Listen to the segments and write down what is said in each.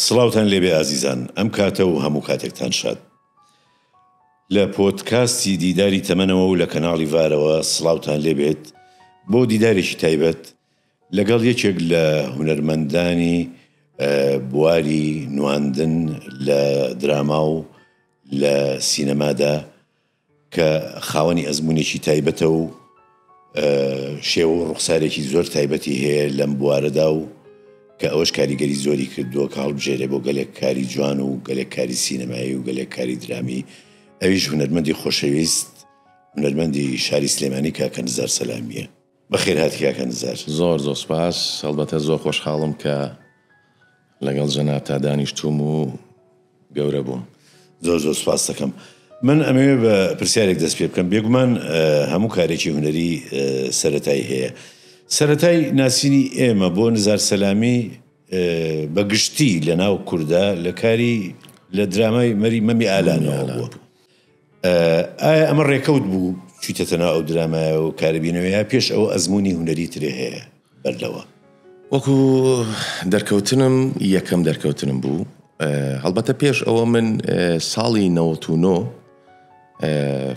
سڵاوتان لێبێ ئازیزان ئەم کاتە و هەموو کاتێکتان شاد. لە پۆدکاستی دیداری تەمەنەوە و لە کەناڵی ڤارەوە سڵاوتان لێبێت بۆ دیدارێکی تایبەت لەگەڵ یەکێک لە هونەرمەندانی بواری نواندن لە دراما و لە سینەمادا کە خاوەنی ئەزموونێکی تایبەتە و شێوە و ڕوخسارێکی زۆر تایبەتی هەیە لەم بوارەدا و کە ئەوەش کاریگەری زۆری کردووە کە هەڵبژێرێ بۆ گەلێک کاری جوان و گەلێک کاری سینەمایی و گەلێک کاری درامی ئەویش هونەرمەندی خۆشەویست هونەرمەندی شاری سلێمانی کاکە نزار سەلامیە. بەخێرهاتی کاکە نزار. زۆر زۆر سوپاس، هەڵبەتە زۆر خۆشحاڵم کە لەگەڵ جەنابتا دانیشتووم و گەورە بووم. زۆر زۆر سوپاست دەکەم. من ئەمەوێ بە پرسیارێک دەست پێ بکەم، بێگومان هەموو کارێکی هونەری سەرەتای هەیە. سەرەتای ناسینی ئێمە بۆ نزار سەلامی بە گشتی لە ناو کوردا لە کاری لە درامای مەری مەمی ئالانەوە بووە. ئایا ئەمە ڕێکەوت بوو چویتەتە ناو ئەو درامایە و کارە بینەوە یا پێش ئەوە ئەزموونی هونەری ترێ هەیە بەر لەوە؟ وەکو دەرکەوتنم یەکەم دەرکەوتنم بوو هەڵبەتە پێش ئەوە من ساڵی 99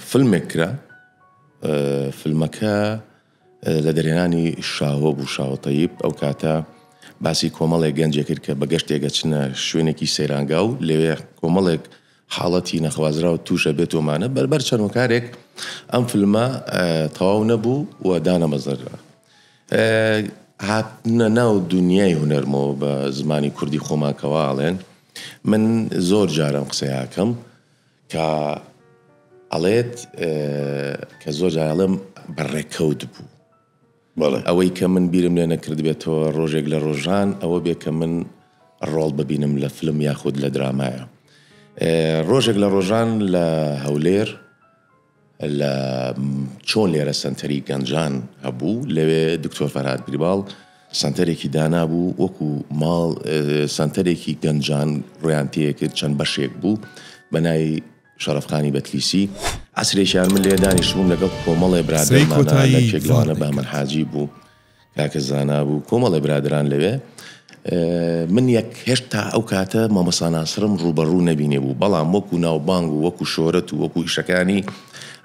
فیلمێک کرا فیلمەکە لە دەرهێنانی شاهۆ بوو شاهۆ تەیب ئەو کاتە باسی کۆمەڵێک گەنجێ کرد کە بە گەشتێک ئەچنە شوێنێکی سەیرانگا و لەوێ کۆمەڵێک حاڵەتی نەخوازراو تووشە بێت ومانە بەربەر چەند هۆکارێک ئەم فیلمە تەواو نەبوو و دانەمەزرا. هاتنە ناو دونیای هونەرمەوە بە زمانی کوردی خۆمان کەوا ئەڵێن من زۆر جارم قسەیاکەم کە ئەڵێت کە زۆر جار ئەڵێم بە ڕێکەوت بوو. بەڵێ. ئەوەی کە من بیرم لێ نەکردبێتەوە ڕۆژێک لە ڕۆژان ئەوە بێ کە من ڕۆڵ ببینم لە فلم یاخود لە درامایە. ڕۆژێک لە ڕۆژان لە هەولێر لە چۆن لێرە سەنتەری گەنجان هەبوو لەوێ دکتۆر فەرهاد گریباڵ سەنتەرێکی دانابوو وەکو ماڵ سەنتەرێکی گەنجان ڕویان تێکرد چەند بەشێک بوو بە ناوی شەڕەفخانی بەتلیسی عەسرێکیان من لێ دانیشتبووم لەگەڵ کۆمەڵێ قسەی برادەرمانا کۆتایی یەکێک ڤار لەوانە بەهمەن دەیکات. حاجی بوو کاکە زانا بوو کۆمەڵێ برادەران لەوێ من یەک هێشتا ئەو کاتە مامۆستا ناسرم ڕووبەڕوو نەبینێ بوو بەڵام وەکو ناوبانگ و وەکو شۆرەت و وەکو ئیشەکانی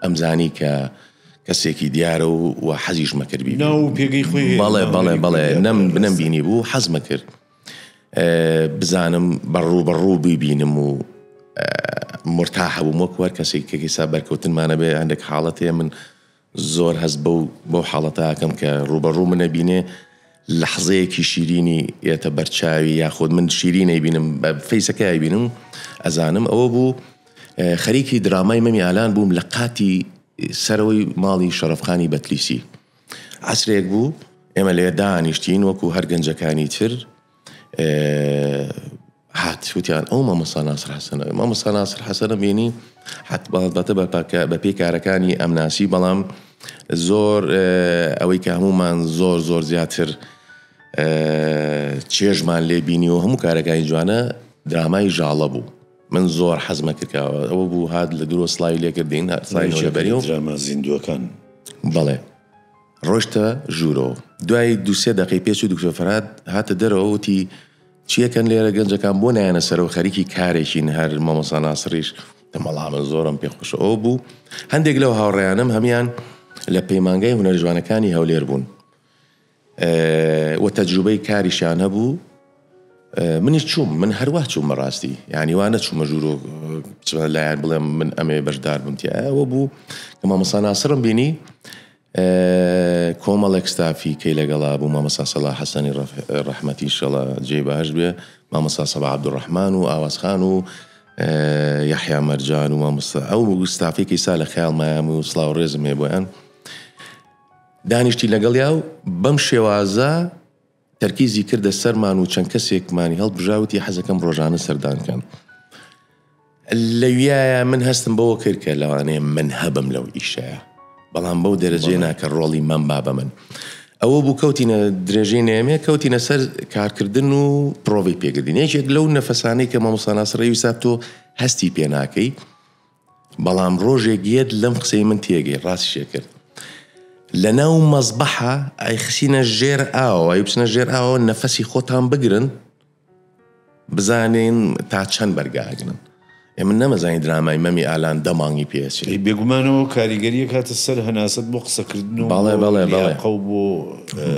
ئەمزانی کە کەسێکی دیارە و و حەزیشمە کرد بیبینم. ناو و پێگەی خۆی هەیە بەڵێ لەناو بەڵێ هونەری بەڵێ کوردیا نەم بەڵێ ڕاستە. نەمبینی بوو حەزمە کرد بزانم بە ڕووبەڕوو بیبینم و مورتاحە بووم وەکو هەر کەسێک کە ئێستا بەرکەوتنمانە بێ هەندێک حاڵەت هەیە من زۆر هەست بەو بەو حاڵەتە ئەکەم کە ڕووبەڕوو منە بینێ لەحزەیەکی شیرینی یەتە بەرچاوی یاخود من شیرین ئەیبینم بە فەیسەکە ئەیبینم ئەزانم ئەوە بوو خەریکی درامای مەمی ئالان بووم لە قاتی سەرەوەی ماڵی شەرەفخانی بەتلیسی عەسرێک بوو ئێمە لێ دانیشتین وەکو هەر گەنجەکانی تر هات وتیان ئەو مامۆستا ناسر حەسەنە مامۆستا ناسر حەسەنە بینی حتبەتە بە پێی کارەکانی ئەمناسی بەڵام زۆر ئەوەی کە هەمومان زۆر زۆر زیاتر چێژمان لێ بینی و هەموو کارەکانی جوانە درامای ژاڵە بوو من زۆر حەزمە کردکەوە ئەوە بوو هات لە درۆ سلاوی لێکردین سلاوی بەری و دراما زیندووەکان بەڵێ ڕۆشتە ژوورەوە. دوای دوو سێ دەقەی پێچوو دکتۆر فەرهاد هاتە دەرەوە وتی، چیەکەن لێرە گەنجەکان بۆ نایەنە سەرەوە خەریکی کارێکین هەر مامۆستا ناسڕیش وتم وەڵا من زۆرم پێ خۆشە ئەوە بوو هەندێک لەو هاوڕێیانەم هەموان لە پەیمانگای هونەرە جوانەکانی هەولێر بوون و تەجروبەی کاریشیان هەبوو منیش چووم من هەروا چووم بەڕاستی یعنی وا نەچوومە ژوورۆ بچمە لایان بڵێم من ئەمێ بەشدار بم تیایەوە بوو کە مامۆستا ناسرم بینی کۆمەڵێک ستافی کەی لەگەڵا بوو مامۆستا سەڵاح حەسەنی ڕەحمەتی ئیشەڵا جێی بەهەشت بێ مامۆستا سەبا عەبدولڕەحمان و ئاوازخان و یەحیا مەرجان و مامۆستا ئەو ستافی کە ئیستا لە خەیاڵمایام و سڵاو ڕێزم هەیە بۆیان دانیشتی لەگەڵیا و بەم شێوازە تەرکیزی کردە سەرمان و چەند کەسێکمانی هەڵبژا وتی حەزەکەم ڕۆژانە سەردان کەم. لەویایە من هەستم بەوە کرد کە لەوانەیە من هەبم لەو ئیشەیە بەڵام بەو دەرەجەیە نا کە ڕۆڵی مەم با بە من. ئەوە بوو کەوتینە درێژەی نەیەمێ کەوتینە سەر کارکردن و پرۆڤەی پێکردین. یەکێک لەو نەفەسانەی کە مامۆستا ناسر ڕێویسا تۆ هەستی پێ ناکەی بەڵام ڕۆژێک یەت لەم قسەی من تێگەی ڕاستیشێ کرد لەناو مەزبەحە ئەیخسینە ژێر ئاوە ئەی بچنە ژێر ئاوە نەفەسی خۆتان بگرن. بزانین تا چەند بەرگە ئەگرن. ئێ من نەمەزانی درامای مەمی ئالان دە مانگی پێ ئەچێ. ئەی بێگومانەوە کاریگەریەک هاتە سەر هەناسەت بۆ قسەکردن و بەڵێ بۆ بەڵێ بەڵێ لیاقە و بۆ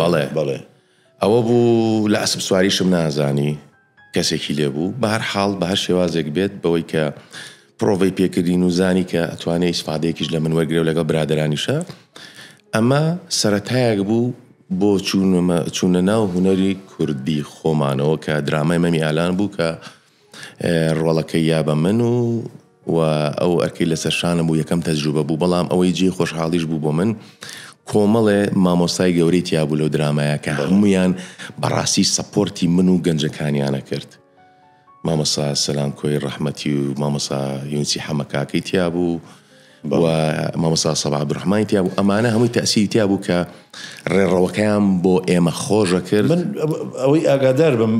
بەڵێ بەڵێ. ئەوە بوو لە ئەسپ سواریشم نازانی کەسێکی لێ بوو بە هەر حاڵ بە هەر شێوازێک بێت بەوەی کە پرۆڤەی پێکردین و زانی کە ئەتوانێ ئیسفادەیەکیش لە من وەرگرێ و لەگەڵ برادەرانیشە ئەمە سەرەتایەک بوو بۆ چوونە ناو هونەری کوردی خۆمانەوە کە درامای مەمی ئالان بوو کە ڕۆڵەکەی یا بە من و و ئەو ئەرکەی لەسەر شانم بوو یەکەم تەجروبە بوو بەڵام ئەوەی جێی خۆشحاڵیش بوو بۆ من کۆمەڵێ مامۆستای گەورەی تیا بوو لەو درامایە کە هەموویان بەڕاستی سەپۆرتی من و گەنجەکانیانە کرد مامۆستا سەلام کۆی ڕەحمەتی و مامۆستا یونسی حەمەکاکەی تیا بوو و مامۆستا سەبا عەبدولڕەحمانی تیا بوو ئەمانە هەمووی تەئسیری تیا بوو کە ڕێڕەوەکەیان بۆ ئێمە خۆشە کرد. من ئەوەی ئاگادار بم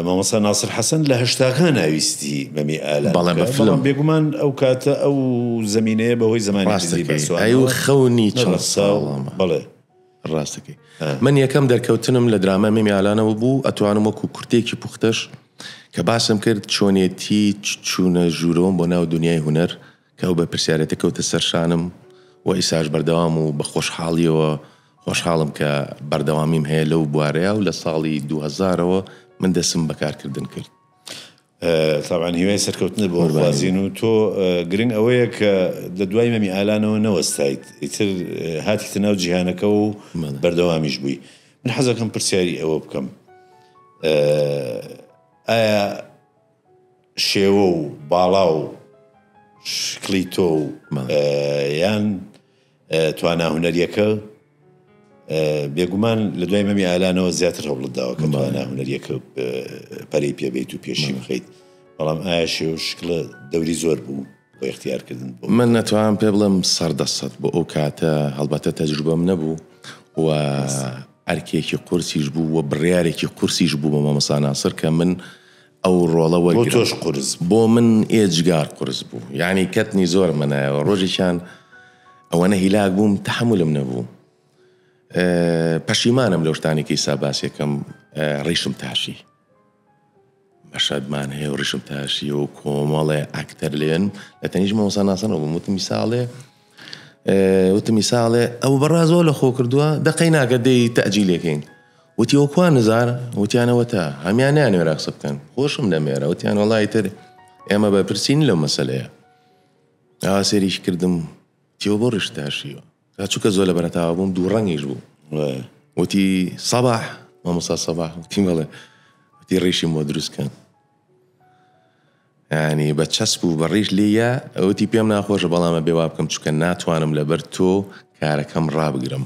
مامۆستا ناسر حەسەن لە هەشتاکانا ویستی مەمی ئالان بەڵێ بە بکا، فلم. بەڵام بێگومان ئەو کاتە ئەو زەمینەیە بەهۆی زەمانی حیزبی ڕاستەکەی ئەی و بەسوانەوە خەونی چەند نەڕەخسا و ساڵەمە. بەڵێ. ڕاستەکەی من یەکەم دەرکەوتنم لە درامای مەمی ئالانەوە بوو ئەتوانم وەکو کورتەیەکی پوختەش کە باسم کرد چۆنێتی چوونە ژوورەوەم بۆ ناو دونیای هونەر کە ئەو بەرپرسیارێتە کەوتە سەر شانم و ئیساش بەردەوام و بە خۆشحاڵیەوە خۆشحاڵم کە بەردەوامیم هەیە لەو بوارەیا و لە ساڵی 2000ەوە من دەسم بە کارکردن کرد. تەبعەن هیوای سەرکەوتنت بۆ قوربانی خوازین بم. و تۆ گرنگ ئەوەیە کە لە دوای مەمی ئالانەوە نەوەستایت ئیتر هاتیتە ناو جیهانەکە و بەڵێ. بەردەوامیش بووی. من حەزەکەم پرسیاری ئەوە بکەم ئایا شێوە و باڵا و شکڵی تۆ و یان توانا هونەریەکە بێگومان لە دوای مەمی ئالانەوە زیاتر هەوڵت داوە کە توانا هونەریەکە پەرەی پێبیت و پێشی بخەیت بەڵام ئایا شێوە شکڵە دەوری زۆر بوو بۆ اختیارکردن بۆ من نەتوانم پێ بڵێم سەردەسەد بۆ ئەو کاتە هەڵبەتە تەجروبەم نەبوو و ئەرکێکی قورسیش بوو و بڕیارێکی قورسیش بوو بۆ مامۆستا ناسر کە من ئەو ڕۆڵە بۆ وەرگرم. تۆش قورس بوو؟ بۆ من ئێجگار قورس بوو. یانی کەتنی زۆرم مەنایەوە. ڕۆژێکیان ئەوەنە هیلاک بووم تەحەمولم نەبوو. پەشیمانم لەو شتانەی کە ئیستا باسی ئەکەم ڕیشم تاشی. مەشهەدمان هەیە و ڕیشم تاشی و کۆمەڵێ ئەکتەر لێن لە تەنیشت مامۆستا ناسەنەوە بووم. وتم ئیستا ئەڵێ وتم ئیستا ئەڵێ ئەو بەڕازەوە لە خۆ کردووە دەقەی ناکە دەی تەئجیلێکەین. وتی ئەوە کوا نزار؟ وتیان ئەوەتا. هەمیان نەیانوێرا قسە بکەن. خۆشم نەمێرا. وتیان وەڵا ئیتر ئێمە بەرپرسین لەو مەسەلەیە. ئاوا سەیرێکی کردم وتی ئەوە بۆ ڕیشت تاشیوە؟ جا چونکە زۆر لە بەرەتاوە بووم دوو ڕەنگیش بوو. وتی سەباح، مامۆستا سەباح. وتیم بەڵێ. وتی ڕیشیم بۆ دروست کەن. یانی بە چەسپ و بە ڕیش لێیە وتی پێم ناخۆشە بەڵام ئەبێ وا بکەم چونکە ناتوانم لەبەر تۆ کارەکەم ڕابگرم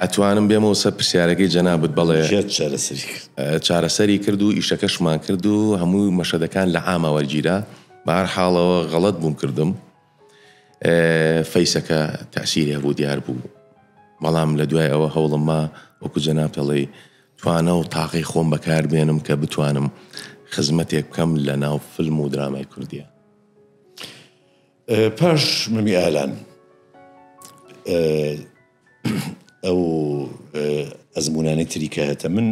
ئەتوانم بێمەوە سەر پرسیارەکەی جەنابت بەڵێ چێت چارەسەری کرد چارەسەری کرد و ئیشەکەشمان کرد و هەموو مەشەدەکان لە عاما وەرگیرا بە هەر حاڵەوە غەڵەت بووم کردم فەیسەکە تەئسیری هەبوو دیار بوو بەڵام لە دوای ئەوە هەوڵم ما وەکو جەنابت ئەڵێی توانا و تاقەی خۆم بەکار بێنم کە بتوانم خزمەتێک بکەم لە ناو فلم و درامای کوردیە. پاش مەمی ئالان ئەو ئەزموونانەی تری کە هەتە من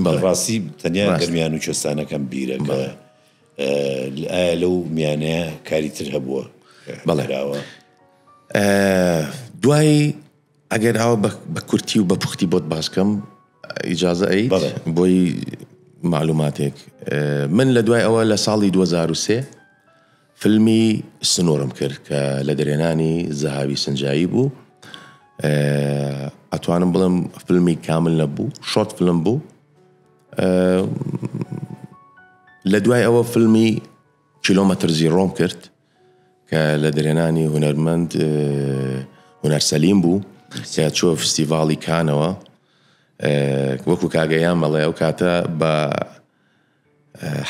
بەڕاستی تەنیا گەرمیان و کوێستانەکەم بیرە کە ئایا لەو میانەیە کاری تر هەبووە؟ بەڵێ دوای ئەگەر ئاوا بە کورتی و بە پوختی بۆت باس کەم ئیجازە ئەیت بۆی معلوماتێک من لە دوای ئەوە لە ساڵی 2003 فیلمی سنوورم کرد کە لە دەرێنانی زەهاوی سنجایی بوو ئەتوانم بڵێم فیلمی کامل نەبوو شۆرت فیلم بوو لە دوای ئەوە فیلمی کیلۆمەتر زیڕۆم کرد کە لە دەرهێنانی هونەرمەند هونەر سەلیم بوو کە چووە فستیڤاڵی کانەوە وەکو کاگەیان بەڵێ ئەو کاتە بە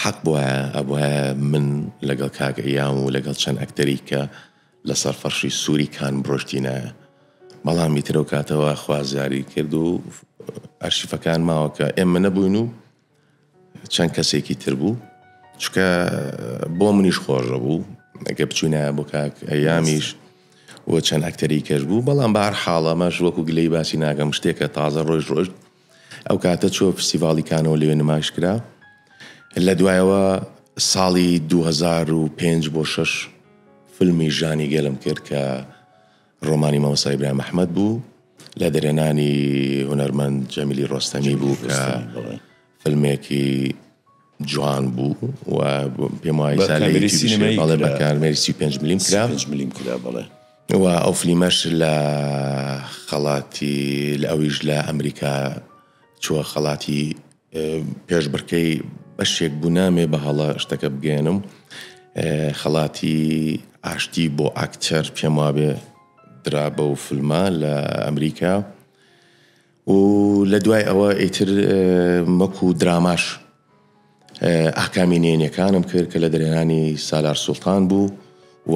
حەق بواە ئەبواە من لەگەڵ کاک ئەیام و لەگەڵ چەند ئەکتەری کە لەسەر فەرشی سووری کان بڕۆشتینایە بەڵام ئیتر ئەو کاتەوە خوازیاری کرد و ئەرشیفەکان ماوە کە ئێمە نەبووین و چەند کەسێکی تر بوو چونکە بۆ منیش خۆشە بوو ئەگە بچوینایە بۆ کاک ئەیامیش و چەند ئەکتەری کەش بوو بەڵام بە هەر حاڵ ئەمەش وەکو گلەی باسی ناکەم شتێکە تازە ڕۆژ ڕۆژ ئەو کاتە چووە فستیڤاڵی کانەوە لەوێ نمایش کرا. لە دوایەوە ساڵی 2005 بۆ 6 فیلمی ژانی گەلم کرد کە ڕۆمانی مامۆستا ئیبراهیم ئەحمەد بوو لە دەرێنانی هونەرمەند جەمیلی ڕۆستەمی بوو کە فیلمێکی جوان بوو و پێم وایە بە کامێرەی سینەمایی بەڵێ بە کرا. کامێرەی 35 ملیم کرا 35 ملیم کرا بەڵێ. و ئەو فلیمەش لە خەڵاتی لە ئەویش لە ئەمریکا چووە خەڵاتی پێشبڕکێی بەشێک بوو نامێ بە هەڵە شتەکە بگەێنم خەڵاتی ئاشتی بۆ ئاکتەر پێم وابێ درا بەو فیلمە لە ئەمریکا و لە دوای ئەوە ئیتر مەکو دراماش ئاکامی نێنەکانم کرد کە لە دەرهێنانی سالار سوڵتان بوو و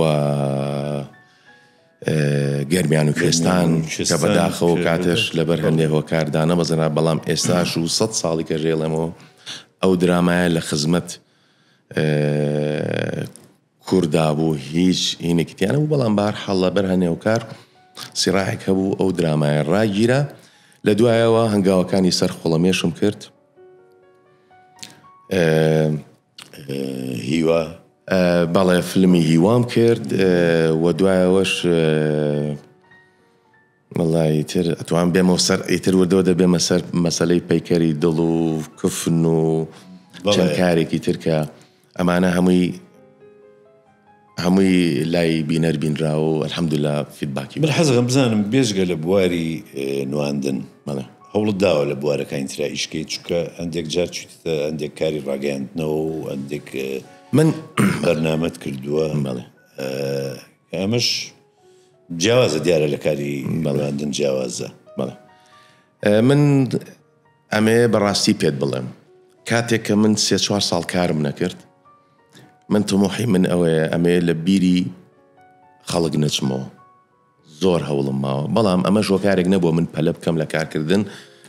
گەرمیان و کوێستان کە بەداخەوە کاتێش لەبەر هەندێ هۆکار دانەبەزێنرا، بەڵام ئێستاش و سەد ساڵی کەش ئەیڵێمەوە ئەو درامایە لە خزمەت کوردا بوو هیچ هینێکی تیا نەبوو، بەڵام بە هەر حاڵ لەبەر هەنێ هۆکار سیڕاعێک هەبوو ئەو درامایە ڕاگیرا. لە دوایەوە هەنگاوەکانی سەر خۆڵەمێشم کرد. هیوا؟ بەڵێ فلمی هیوام کرد و دوایەوەش وەڵا ئیتر ئەتوان بێمەوە سەر ئیتر وردەوە دەبێمە سەر مەسەلەی پەیکەری دڵ و کفن و چەند کارێکی تر کە ئەمانە هەمووی هەمووی لای بینەر بینراوە و الحمدللە feedback ی من حەزەکەم بزانم بێجگە لە بواری نواندن بەڵێ. هەوڵت داوە لە بوارەکانی ترا ئیش کەیت چونکە هەندێک جار چویتەتە هەندێک کاری ڕاگەیاندنەوە و هەندێک من بەرنامەت کردووە بەڵێ. ئەمەش جیاوازە دیارە لە کاری نواندن جیاوازە. بەڵێ من ئەمەیە بەڕاستی پێت بڵێم کاتێک کە من سێ چوار ساڵ کارم نەکرد من تموحی من ئەوەیە ئەمەیە لە بیری خەڵک نەچمەوە زۆر هەوڵم ماوە بەڵام ئەمەش هۆکارێک نەبووە من پەلە بکەم لە کارکردن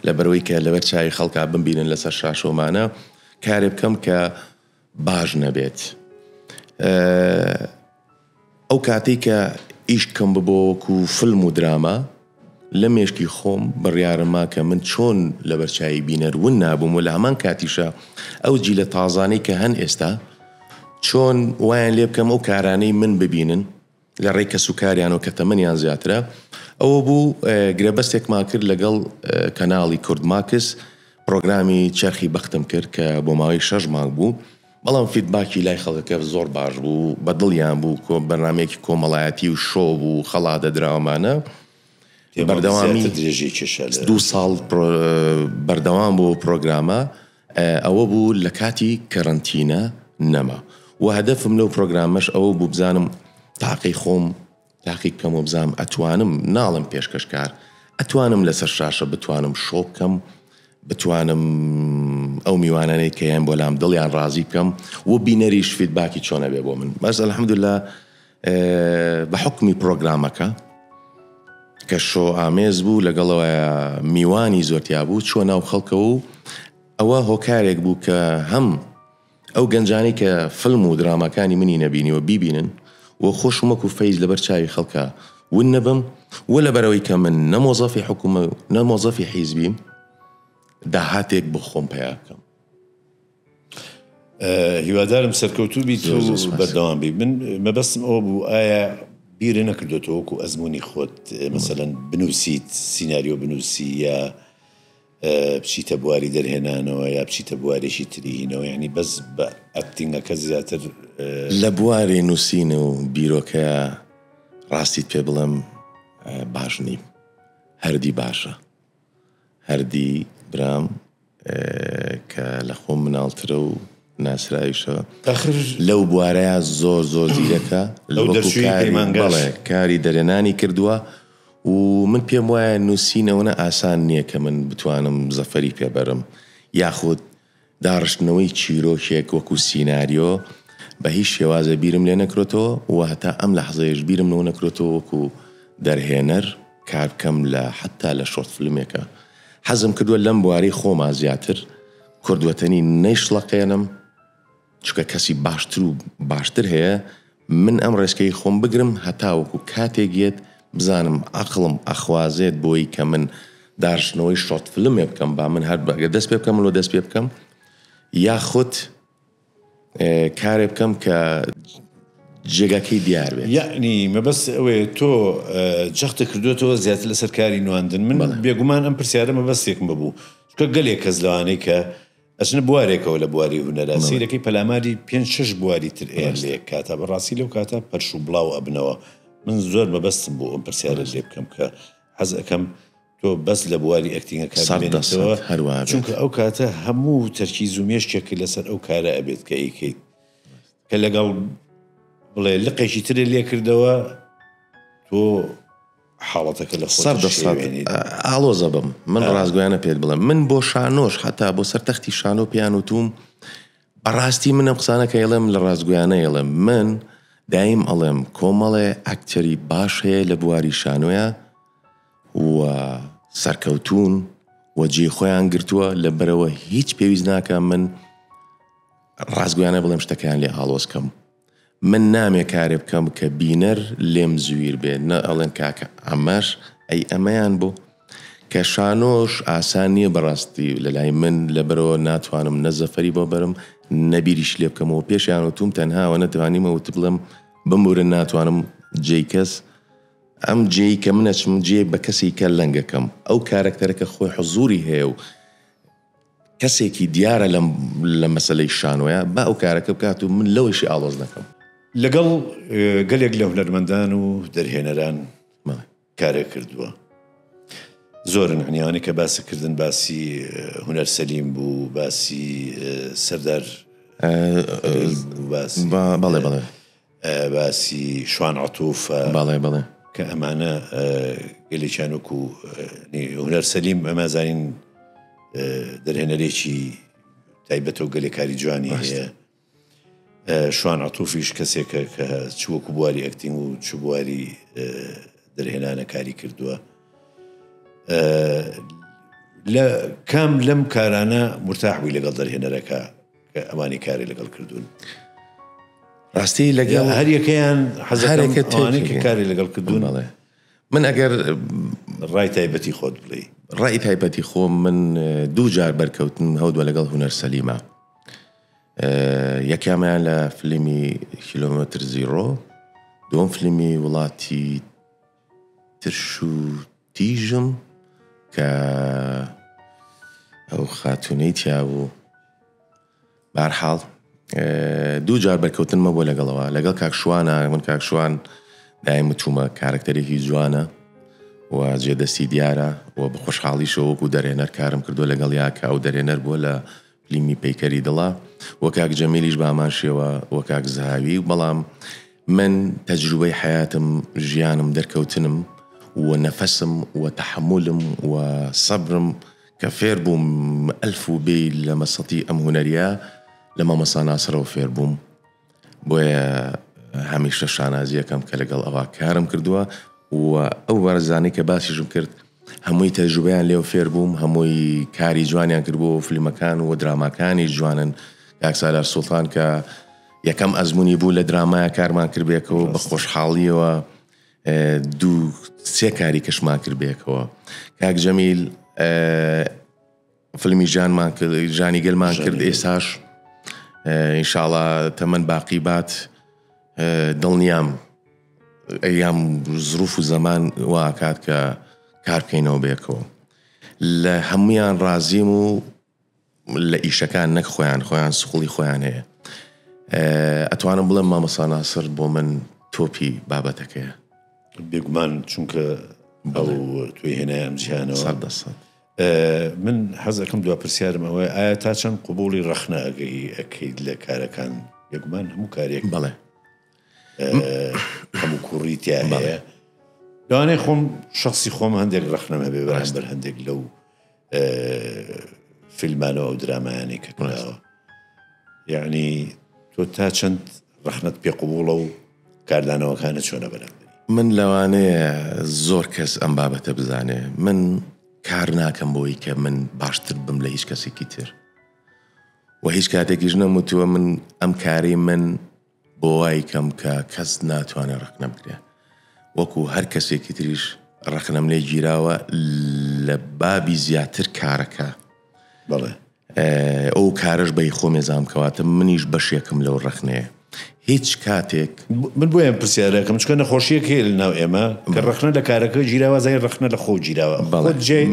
لەبەرەوەی کە لەبەر چاوی خەڵکا بمبینن لەسەر شاشۆمانە کارێ بکەم کە باش نەبێت ئەو کاتەی کە ئیش کەم ببۆ وەکو فلم و دراما لە مێشکی خۆم بڕیارم ما کە من چۆن لەبەر چاوی بینەر ون نابووم و لە هەمان کاتیشا ئەو جیلە تازانەی کە هەن ئێستا چۆن وایان لێ بکەم ئەو کارانەی من ببینن لە ڕێی کەسوکاریانەوە کە تەمەنیان زیاترە ئەوە بوو گرێبەستێکمان کرد لەگەڵ کەناڵی کوردماکس پڕۆگرامی چەرخی بەختم کرد کە بۆ ماوەی شەش مانگ بوو بەڵام feedback ی لای خەڵکەکە زۆر باش بوو بە دڵیان بوو کۆ بەرنامەیەکی کۆمەڵایەتی و شۆ بوو خەڵات دەدراوەمانە بەردەوامی درێژی کێشا لە دوو ساڵ بەردەوام بوو پرۆگرامە ئەوە بوو لە کاتی کەرەنتینە نەما و هەدەفم لەو پرۆگرامەش ئەوە بوو بزانم تاقی خۆم تاقی بکەم و بزانم ئەتوانم ناڵێم پێشکەشکار ئەتوانم لەسەر شاشە بتوانم شۆ بکەم بتوانم ئەو میوانانەی کە یان بۆ لام دڵیان ڕازی بکەم و بینەریش feedback ی چۆنە بێ بۆ من بەس الحمدللە بە حوکمی پرۆگرامەکە کە شۆ ئامێز بوو لەگەڵەوە میوانی زۆر تیا بوو چووە ناو خەڵکەوە و ئەوە هۆکارێک بوو کە هەم ئەو گەنجانەی کە فلم و دراماکانی منی نەبینیوە بیبینن و خۆشم وەکو face لەبەر چاوی خەڵکا ون نەبم و لەبەرئەوەی کە من نە مۆزەفی حکومە و نە مۆزەفی حیزبیم داهاتێک بۆ خۆم پەیا بکەم. هیوادارم سەرکەوتوو بیت و بەردەوام بیت. من مەبەستم ئەوە بوو ئایا بیرت نەکردۆتەوە وەکو ئەزموونی خۆت مەسەلەن بنووسیت سیناریۆ بنووسی یا بچیتە بواری دەرهێنانەوە یا بچیتە بوارێکی تری هینەوە یانی بەس بە acting ەکە زیاتر. لە بواری نووسین و بیرۆکەیا ڕاستیت پێ بڵێم باش نیم هەردی باشە هەردی برام کە لە خۆم مناڵترە و ناسراویشە ئەخر لەو بوارەیا زۆر زۆر زیرەکە ئەو دەرچووی پەیمانگاش کاری دەرێنانی کردووە و من پێم وایە نووسین ئەوەنە ئاسان نییە کە من بتوانم زەفەری پێ بەرم یاخود داڕشتنەوەی چیرۆکێک وەکو سیناریۆ بە هیچ شێوازێ بیرم لێ نەکرۆتەوە و هەتا ئەم لەحزەیەش بیرم لەوە نەکرۆتەوە وەکو دەرهێنەر کار بکەم لە حەتا لە short فلمێکا حەزم کردووە لەم بوارەی خۆما زیاتر کوردوەتەنی نەیشڵەقێنم چونکە کەسی باشتر و باشتر هەیە من ئەم ڕێچکەی خۆم بگرم هەتاوەکو کاتێک یەت بزانم عەقڵم ئەخوازێت بۆی کە من دارشتنەوەی short فلمێ بکەم با من هەر گەر دەست پێ بکەم لۆ دەست پێ بکەم یاخود. کارێ بکەم کە جێگاکەی دیار بێت. یەعنی مەبەست ئەوەیە تۆ جەختت کردووەتەوە زیاتر لەسەر کاری نواندن، من بێگومان ئەم پرسیارە مەبەستێکم ببوو، چونکە گەلێک کەس لەوانەی کە ئەچنە بوارێکەوە لە بواری هونەرا سەیرەکەی پەلاماری پێنج شەش بواری تر ئەیەن لە یەک کاتا، بەڕاستی لەو کاتە پەرش و بڵاو ئەبنەوە، من زۆر مەبەستم بوو ئەم پرسیارەت لێ بکەم کە حەز ئەکەم تۆ بەس لە بواری ئەکتینگەکە بمێنیتەوە چونکە ئەو کاتە هەموو تەرکیز و مێشکێکت لەسەر ئەو کارە ئەبێت کە ئەیکەیت کە لەگەڵ بڵێ لقێکی ترت لێ کردەوە تۆ حاڵەتەکە لە خۆت شێوێنیت. ئاڵۆزە بم من ڕاستگۆیانە پێت بڵێم من بۆ شانۆش حتا بۆ سەر تەختی شانۆ پێیان وتوم بەڕاستی من ئەم قسانە کە ئەڵێم لە ڕاستگۆیانە ئەڵێم من دایم ئەڵێم کۆمەڵێ ئەکتەری باش هەیە لە بواری شانۆیە و سەرکەوتوون و جێی خۆیان گرتووە لەبەرەوە هیچ پێویست ناکە من ڕاستگۆیانە بڵێم شتەکەیان لێ ئاڵۆز کەم من نامێ کارێ بکەم کە بینەر لێم زویر بێ نە ئەڵێن کاکە ئەمەش ئەی ئەمەیان بۆ کە شانۆش ئاسان نییە بەڕاستی لەلای من لەبەرەوە ناتوانم نە زەفەری بۆ بەرم نە بیریش لێ بکەمەوە پێشیان وتوم تەنها ئەوە نەتوانیمە وت بڵێم بمورن ناتوانم جێی کەس ئەم جێی کە من ئەچم جێ بە کەسی کە لەنگەکەم ئەو کارەکتەرە کە خۆی حزوری هەیە و کەسێکی دیارە لەم لە مەسەلەی شانۆیە با ئەو کارەکە بکات و من لەوەیشی ئاڵۆز نەکەم. لەگەڵ گەلێک لە هونەرمەندان و دەرهێنەران کارێک کردووە زۆرن یەعنی ئەوانەی کە باست کردن باسی هونەر سەلیم بوو باسی سەردار باسی بەڵێ بەڵێ باسی شوان عەتوفە بەڵێ بەڵێ. کە ئەمانە گەلێکیان وەکو هونەر سەلیم ئەمە زانین دەرهێنەرێکی تایبەتە و گەلێک کاری جوانی هەیە شوان عەتوفیش کەسێکە کە چ وەکو بواری ئەکتینگ و چ بواری دەرهێنانە کاری کردووە لە کام لەم کارانە مرتاح بووی لەگەڵ دەرهێنەرەکە کە ئەوانی کاری لەگەڵ کردوون ڕاستی لەگەڵ هەریەکەیان حەزەکە ئەوانەی کە کاری لەگەڵ کردوون بەڵێ من ئەگەر ڕای تایبەتی خۆت بڵێ ڕای تایبەتی خۆم من دوو جار بەرکەوتن هەودوە لەگەڵ هونەر سەلیمە یەکیامیان لە فلیمی کیلۆمەتر زیرۆ دووەم فلیمی وڵاتی ترش و تیژم کە ئەو خاتونەی تیا بوو بارحاڵ دوو جار بەرکەوتنمە بۆ لەگەڵەوە لەگەڵ کاک شوانە من کاک شوان دایم وتومە کارکتەرێکی جوانە و جێدەستی دیارە و بە خۆشحاڵیشەوە وەکو دەرێنەر کارم کردو لەگەڵ یا کە ئەو دەرێنەر بووە لە فلیمی پەیکەری دڵە و کاک جەمیلیش بە هەمان شێوە و کاک زەهاوی بەڵام من تەجروبەی حەیاتم ژیانم دەرکەوتنم و نەفەسم و تەحەمولم و سەبرم کە فێر بووم ئەلف و بێی لە مەسەتی ئەم هونەریە لە مامۆستا ناسرەوە فێر بووم بۆیە هەمیشە شانازیەکەم کە لەگەڵ ئەوە کارم کردووە و ئەو بەڕێزانەی کە باسیشم کرد هەمووی تەجروبەیان لێو فێر بووم هەمووی کاری جوانیان کرد بۆ فیلمەکان و دراماکانی جوانن کاک سالار سوڵتان کە یەکەم ئەزمموی بوو لە درامایە کارمان کرد بێکەوە بە خۆشحاڵیەوە دوو سێ کاری کەشمان کرد بێکەوە کاک جەمیل فیلمی ژانمان کرد ژانی گەلمان کرد ئێساش ئینشاڵا تەمەن باقی بات دڵنیام ئەیام زروف و زەمان واکات کە کار بکەینەوە بێکەوە لە هەمویان ڕازیم و لە ئیشەکان نەک خۆیان خۆیان سخڵی خۆیان هەیە ئەتوانم بڵێم مامۆستا ناسر بۆ من تۆپی بابەتەکەیە بێگومان چونکە ئەو توی هێنای ئەم جیهانەوە سەد دەسەد من حەز ئەکەم دوا پرسیارم ئەوەیە ئایا تا چەند قبوڵی ڕەخنە ئەگەی ئەکەیت لە کارەکان بێگومان هەموو کارێک بەڵێ هەموو کوڕی تیا هەیە لەوانەیە خۆم شخصی خۆم هەندێک ڕەخنەم هەبێ بەرامبەر هەندێک لەو فیلمانەوە ئەو درامایانەی کە کراوە یعنی تۆ تا چەند ڕەخنەت پێ قبوڵە و کاردانەوەکانت چۆنە بەرامبەری؟ من لەوانەیە زۆر کەس ئەم بابەتە بزانێ من کار ناکەم بۆی کە من باشتر بم لە هیچ کەسێکی تر و هیچ کاتێکیش نەموتووە من ئەم کارەی من بۆ وای کەم کە کەس ناتوانێت ڕەخنە بگرێ وەکو هەر کەسێکی تریش ڕەخنەم لێ گیراوە لە بابی زیاتر کارەکە بەڵێ. ئەو کارەش بەی خۆم ێزام کەواتە منیش بەشێکم لەو ڕەخنەیە هیچ کاتێک. من بۆیە ئەم پرسیارە ئەکەم چونکە نەخۆشیەک هەیە لە ناو ئێمە کە ڕەخنە لە کارەکە گیراوە زای ڕەخنە لە خۆو گیراوە بەڵێ. خۆت جیای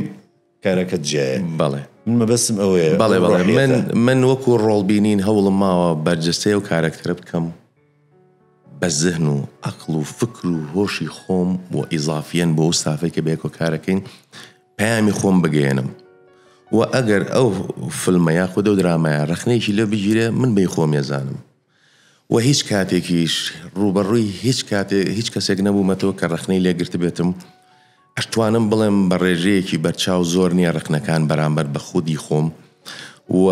کارەکەت جیایە. بەڵێ. من مەبەستم ئەوەیە بەڵێ ئەو بەڵێ من ڕۆحیەتە. من وەکو ڕۆڵ بینین هەوڵم ماوە بەرجەستەی ئەو کارەکتەرە بکەم بە زهن و عەقڵ و فکر و هۆشی خۆم و ئیزافیەن بۆ ئەو ستافەی کە بەیەکەوە کارەکەین پەیامی خۆم بگەیەنم و ئەگەر ئەو فلمە یاخود ئەو درامایە ڕەخنەیەکی لێ بگیرێ من بەی خۆم ێزانم و هیچ کاتێکیش ڕووبەڕووی هیچ کاتێ هیچ کەسێک نەبوومەتەوە کە ڕەخنەی لێ گرتبێتم ئەشتوانم بڵێم بە ڕێژەیەکی بەرچاو زۆر نییە ڕەخنەکان بەرامبەر بە خودی خۆم و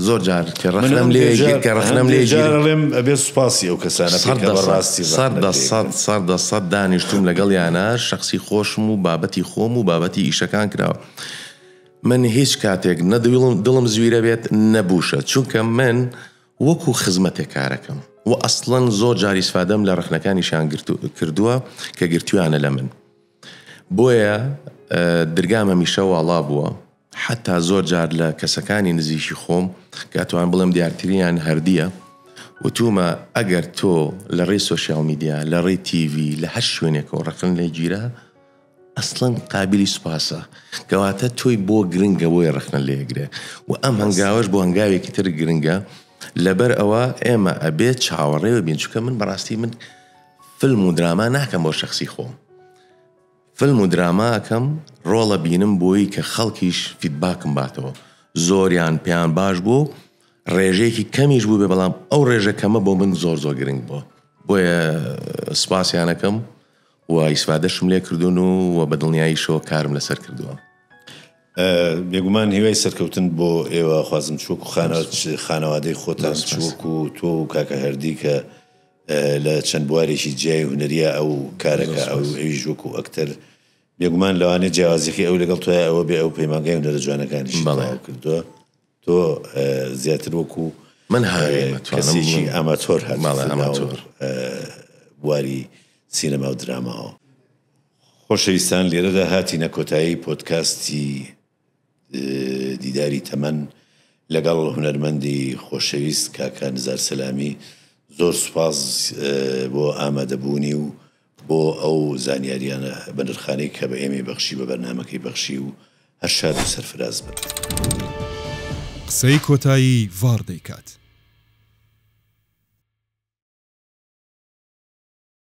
زۆر جار کە ڕەخنەم لێ گیر کە ڕەخنەم لێ گیر ئەڵێم ئەبێ سوپاسی ئەو کەسانە بکەی کە بەڕاستی ڕەخنەت لێ گرن. 100% دانیشتووم لەگەڵیانا شەخسی خۆشم و بابەتی خۆم و بابەتی ئیشەکان کراوە من هیچ کاتێک نە دڵم زویرە بێت نە بووشە چونکە من وەکو خزمەتێک کارەکەم و ئەسڵەن زۆر جار ئیسفادەم لە ڕەخنەکانیشیان کردووە کە گرتویانە لە من بۆیە درگام هەمیشە واڵا بووە حەتا زۆر جار لە کەسەکانی نزیکی خۆم کە ئەتوانم بڵێم دیارترینیان هەردیە وتومە ئەگەر تۆ لە ڕێی سۆشیال میدیا لە ڕێی تیڤی لە هەر شوێنێکەوە ڕەخنە لێ گیرا ئەسڵەن قابیلی سوپاسە کەواتە تۆی بۆ گرنگە بۆیە ڕەخنە لێگرێ و ئەم هەنگاوەش بۆ هەنگاوێکی تر گرنگە لەبەر ئەوە ئێمە ئەبێت چاوەڕێ بین چونکە من بەڕاستی من فلم و دراما ناکەم بۆ شەخسی خۆم فلم و دراما ئەکەم ڕۆڵە بینم بۆی کە خەڵکیش فیدباکم باتەوە زۆریان پێیان باش بوو ڕێژەیەکی کەمیش بوو بێ بەڵام ئەو ڕێژە کەمە بۆ من زۆر زۆر گرنگ بووە بۆیە سپاسیانەکەم و ئیسفادەشم لێ کردوون و و بە دڵنیاییشەوە کارم لەسەر کردووە. بێگومان هیوای سەرکەوتن بۆ ئێوە خوازم چ وەکو خانەوادەی خۆتان چ وەکو تۆ و کاکە هەردی کە لە چەند بوارێکی جیای هونەریە ئەو کارەکە ئەو ئەویش وەکو ئەکتەر بێگومان لەوانەیە جیاوازیەکەی ئەو لەگەڵ تۆیا ئەوە بێ ئەو پەیمانگای هونەرە جوانەکانیشی تەواو کردووە تۆ زیاتر وەکو من هاوێمە کەسێکی ئاماتۆر هاتوویتە ناو بواری سینەما و دراماوە. خۆشەویستان لێرەدا هاتینە کۆتایی پۆدکاستی دیداری تەمەن لەگەڵ هونەرمەندی خۆشەویست کاکە نزار سەلامی زۆر سوپاس بۆ ئامادەبوونی و بۆ ئەو زانیاریانە بەنرخانەی کە بە ئێمەی بەخشی بە بەرنامەکەی بەخشی و هەر شاد و سەرفراز بن. قسەی کۆتایی ڤاڕ دەیکات.